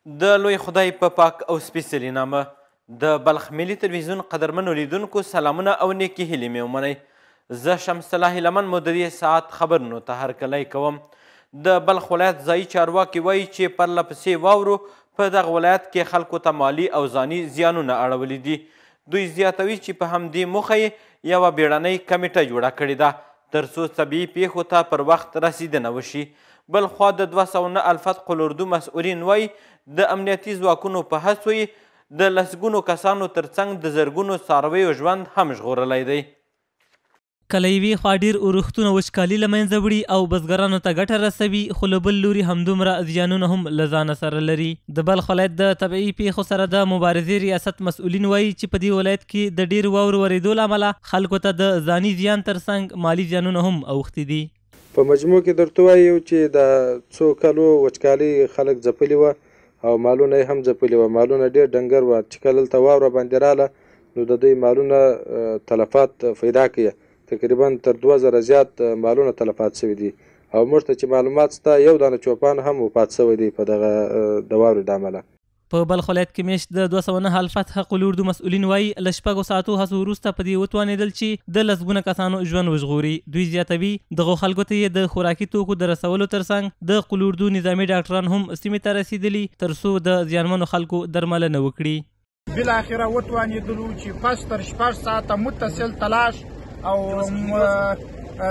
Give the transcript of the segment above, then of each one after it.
د لوی خدای په پاک او سپېڅلي نامه د بلخ ملي تلویزیون قدرمنو لیدونکو سلامونه او نیکې هیلې مې ومنئ. زه شمس الله هیلمن مو د دې ساعت خبرونو ته هرکلی کوم. د بلخ ولایت ځایي چارواکي وایي چې پرله پسې واورو په دغه ولایت کې خلکو ته مالي او ځاني زیانونه اړولي دي. دوی زیاتوي چې په همدې موخه یې یوه بیړنۍ کمیټه جوړه کړې ده ترڅو طبیعي پیښو ته پر وخت رسیدنه وشي. بلخوا د 209 الفت قول اردو مسؤلین وایي د امنیتي ځواکونو په هڅو یې د لسګونو کسانو ترڅنګ د زرګونو څارویو ژوند هم ژغورلی دی. که له یوې خوا ډېر اورښتونه وچکالي له منځه وړي او بزګرانو ته ګټه رسوي، خو له بل لوري همدومره زیانونه هم له ځانه سره لري. د بلخ ولایت د طبیعي پیښو سره د مبارزې ریاست مسؤلین وایي چې په دې ولایت کې د ډېرو واورو ورېدو له امله خلکو ته د ځاني زیان ترڅنګ مالي زیانونه هم اوښتي دي. په مجموع کې درته وایو چې دا څو کلو وچکالۍ خلک ځپلي وه او مالونه یې هم ځپلي وه. مالونه ډېر ډنګر وه، چې کله دلته واوره باندې راله نو د دوی مالونه تلفات پیدا کوي. تقریبا تر 2000 زیات مالونه تلفات شوي دي او موږ ته چې معلومات شته یو دانه چوپان هم وفات شوی دی په دغه د واورې د امله. په بلخ ولایت کې مېشت د 209 الفتح قول اردو مسؤلین وایي له 6 ساعتو هڅو وروسته په دې وتوانېدل چې د لسګونه کسانو ژوند وژغوري. دوی زیاتوي دغو خلکو ته یې د خوراکي توکو د رسولو ترڅنګ د قول اردو نظامي ډاکټران هم سیمې ته رسېدلي ترڅو د زیانمنو خلکو درملنه وکړي. بالاخره وتوانېدلو چې پس تر 6 ساعته متصل تلاش او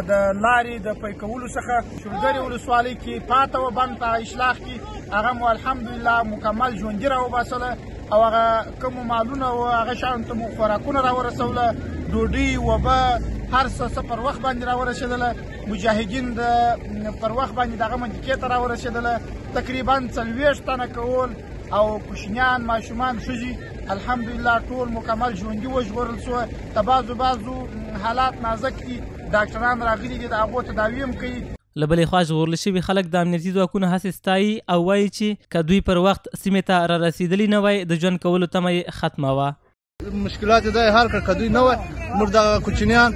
د لارې د پی کولو څخه شولګرې ولسوالۍ کې پاته وه بند په اشلاخ کې، هغه مو الحمدلله مکمل ژوندي راوباسله او هغه کومو مالونه و هغه شان ته مو خوراکونه راورسوله، ډوډۍ اوبه هر څه پر وخت باندې راورسېدله. مجاهدین د پر وخت باندې دغه منطقې ته راورسېدله. تقریبا 40 تنه کول او کوچنیان ماشومان ښځې الحمدلله ټول مکمل ژوندي وژغورل سوه. د بعضو بعضو حالات نازک دي، ډاکټران راغلي دي د هغو تداوي هم کوي. له بلې خوا ژغورل شوي خلک د امنیتي ځواکونو هڅې ستایي او وایي چې که دوی پر وخت سیمې ته را رسېدلي نه وای د ژوند کولو تمه یې ختمه وه. مشکلات یې دا حل کړ، که دوی نه وای موږ دغه کوچنیان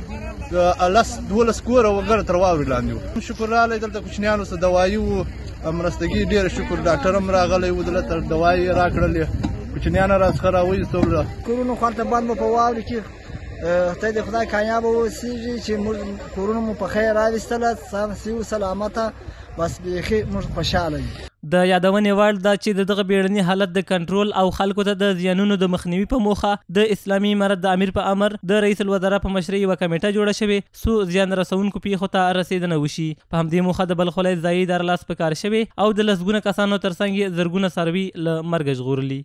10 12 کوره وګړه تر واورې لاندې وو. شکر راغلی دلته کوچنیانو څه دوایي وو، مرستګي ډېره شکر، ډاکټر هم راغلی و دلته دوایي یې راکړلې، کوچنیان راڅخه راویستل. کورونو خو هلته بند وو په واورې کې، ته د خدای کامیابه اوسېږي چې موږ کورونو مو په خیر راویستله، سم سیو سلامته، بس بیخي موږ خوشحاله یو. د یادونې وړ ده چې د دغه بیړني حالت د کنټرول او خلکو ته د زیانونو د مخنیوي په موخه د اسلامي امارت د امیر په امر د رئیس الوزرا په مشرۍ یوه کمیټه جوړه شوې څو زیان رسوونکو پیښو ته رسېدنه وشي. په همدې موخه د بلخ ولایت ځایي اداره لاس په کار شوې او د لسګونه کسانو ترڅنګ یې زرګونه څاروي له مرګه ژغورلي.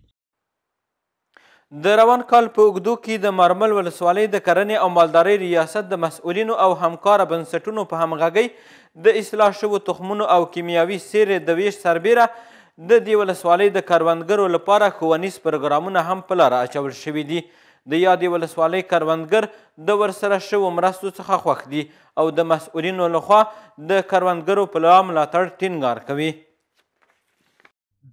د روان کال په اوږدو کې د مارمل ولسوالۍ د کرنې او مالدارۍ ریاست د مسؤلینو او همکاره بنسټونو په همغږۍ د اصلاح شوو تخمونو او کیمیاوي سرې د ویش سربېره د دې ولسوالۍ د کروندګرو لپاره ښوونیز پروګرامونه هم په لاره اچول شوي دي. د یادې ولسوالۍ کروندګر د ورسره شوو مرستو څخه خوښ دي او د مسؤلینو لخوا د کروندګرو په لا ملاتړ ټینګار کوي.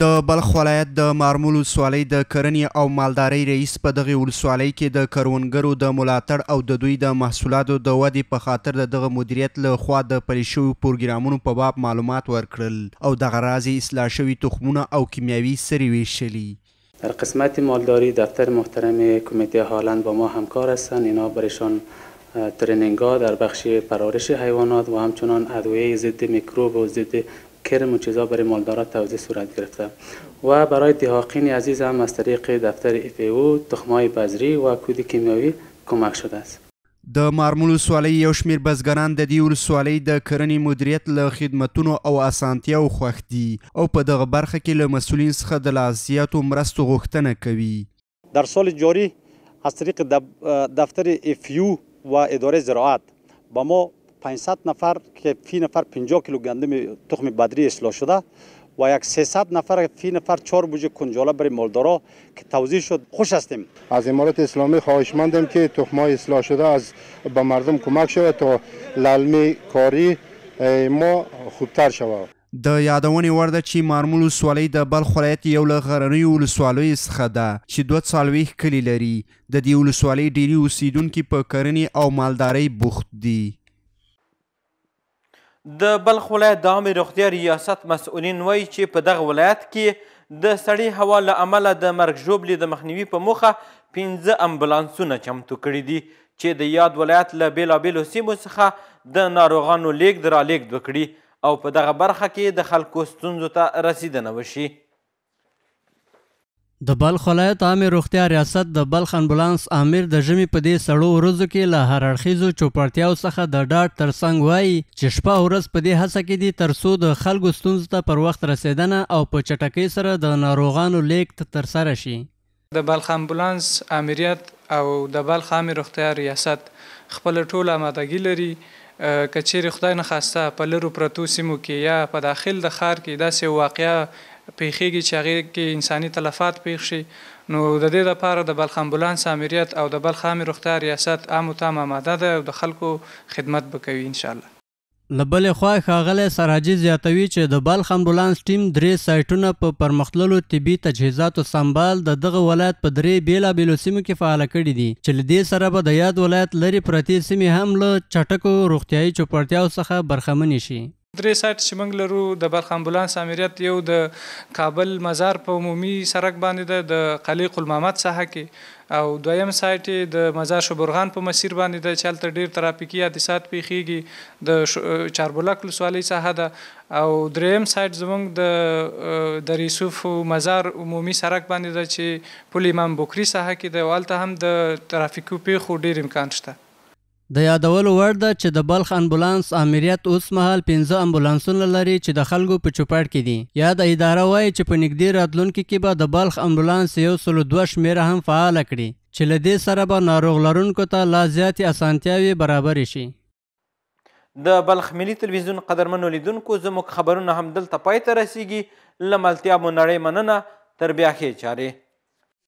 د بلخ ولایت د مارمول ولسوالۍ د کرنې او مالدارۍ رئیس په دغې ولسوالۍ کې د کروندګرو د ملاتړ او د دوی د محصولاتو د ودې په خاطر د دغه مدیریت له خوا د پلي شویو پروګرامونو په باب معلومات ورکړل او دغه راز یې اصلاح شوي تخمونه او کیمیاوي سرې ویشلي. در قسمت مالداری دفتر محترم کمیته هالند با ما همکار هستند. اینا برایشان ترینینگ ها در بخش پرورش حیوانات و همچنان ادویه ضد میکروب و ضد کرم و چیزا برای مالدارا توزیع صورت گرفته و برای دهاقین عزیز هم از طریق دفتر اف ای او تخمای بذری و کود کیمیاوی کمک شده است. د مارمول ولسوالۍ یو شمېر بزګران د دې ولسوالۍ د کرنې مدیریت له خدمتونو او اسانتیاو خوښ دي او په دغه برخه کې له مسؤلین څخه د لا زیاتو مرستو غوښتنه کوي. در سال جاری از طریق دفتر اف یو و اداره زراعت با ما 500 نفر که فی نفر 50 کیلو گندم تخم بدری اصلاح شده و یک 300 نفر فی نفر 4 بوجه کنجاله برای مالدارا که توزیع شد خوش هستیم. از امارت اسلامی خواهشمندم که تخمای اصلاح شده از به مردم کمک شود تا للمی کاری ما خوبتر شود. د یادونې وړ ده چې مارمول ولسوالۍ د بلخ ولایت یو له غرنیو ولسوالیو څخه ده چې 42 کلي لري. د دې ولسوالۍ ډېری اوسېدونکي په کرنې او مالدارۍ بوخت دي. د بلخ ولایت د عامې روغتیا ریاست مسؤلین وایي چې په دغه ولایت کې د سړې هوا له امله د مرګ ژوبلې د مخنیوي په موخه 5 امبولانسونه چمتو کړي دي چې د یاد ولایت له بېلابېلو سیمو څخه د ناروغانو لیږد رالیږد وکړي او په دغه برخه کې د خلکو ستونزو ته رسیدنه وشي. د بلخ ولایت عامې روغتیا ریاست د بلخ امبولانس آمر د ژمي په دې سړو ورځو کې له هر اړخیزو چوپړتیاو څخه د ډاډ ترڅنګ وایي چې شپه او ورځ په دې هڅه کې دي ترڅو د خلکو ستونزو ته پر وخت رسېدنه او په چټکۍ سره د ناروغانو لیږد ترسره شي. د بلخ امبولانس آمریت او د بلخ عامې روغتیا ریاست خپله ټوله آمادګي لري، که چیرې خدای نخواسته په لرو پرتو سیمو کې یا په داخل د ښار کې داسې یو واقعه پیښیږي چې هغې کې انساني تلفات پیښ شي، نو د دې لپاره د بلخ امبولانس آمریت او د بلخ عامې روغتیا ریاست عام و تام آماده ده او د خلکو خدمت به کوي انشاءالله. له بلې خوا ښاغلی سراجي زیاتوي چې د بلخ امبولانس ټیم 3 سایټونه په پرمختللو طبي تجهیزاتو سمبال د دغه ولایت په 3 بېلابېلو سیمو کې فعاله کړي دي چې له دې سره به د یاد ولایت لرې پرتې سیمې هم له چټکو روغتیایي چوپړتیاو څخه برخمنې شي. 3 سایټ چې موږ لرو د بلخ امبولانس آمریت، یو د کابل مزار په عمومي سرک باندې ده د قلعه قل محمد ساحه کې، او دویم سایټ یې د مزار شبرغان په مسیر باندې ده چې هلته ډېر ترافیکي حادثات پیښیږي، د چاربولک ولسوالۍ ساحه ده، او دریم سایټ زموږ د دریسوف مزار عمومي سرک باندې ده چې پل امام بکري ساحه کې ده، او هلته هم د ترافیکي پیښو ډېر امکان شته. د یادولو وړ ده چې د بلخ امبولانس آمریت اوس مهال 5 امبولانسونه لري چې د خلکو په چوپړ کې دي. یاده اداره وایي چې په نږدې راتلونکي کې به د بلخ امبولانس 102 شمېره هم فعاله کړي چې له دې سره به ناروغ لرونکو ته لا زیاتې اسانتیاوې برابرې شي. د بلخ ملي تلویزیون قدرمنو لیدونکو، زموږ خبرونه هم دلته پای ته رسیږي. له ملتیا مو نړۍ مننه، تر بیا ښې چارې.